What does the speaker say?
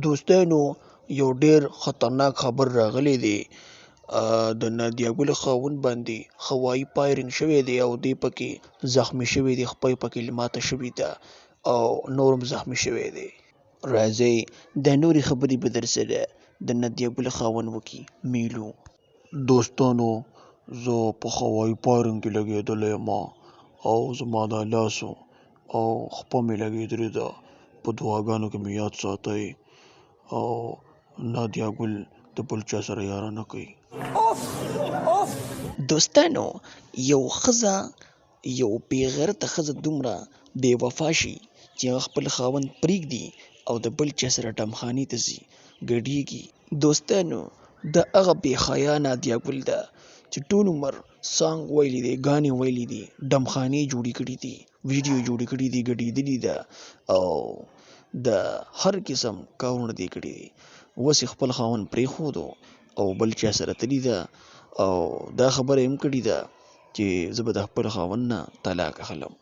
دوستانو یو ډیر خطرناک خبر راغلی دی. د نادیه ګل خاوند باندې هوایي فایرنګ شوی دی او دی پکې زخمی شوی دی، خپه یې پکې ماته شوې ده او نور هم زخمی شوی دی. راځئ دا نورې خبرې به درسره د نادیه ګل خاوند وکړي. میلو. دوستانو زه په هوایي فایرنګ کې لګېدلی یم او زما دا لاس او خپه مې لګېدلې ده. په دعاګانو کې مې یاد ساتئ او نادیه ګل د بل چا سره یارانه کوي. دوستانو یو ښځه یو بې غیرته ښځه دومره بې وفا شي چې هغه خپل خاوند پریږدي او د بل چا سره ډمخانې ته ځي ګډیږي. دوستانو دا هغه بې حیا نادیه ګل ده چې ټول عمر سانګ ویلي دی، ګانې ویلي دي، ډمخانې جوړې کړي دي، ویډیو جوړې کړي دي، ګډېدلي ده او د هر قسم کارونه دې کړي دي. اوس یې خپل خاوند پرېښودو او بل چا سره تللي ده او دا خبره یې هم کړې ده چې زه به د خپل خاوند نه طلاق اخلم.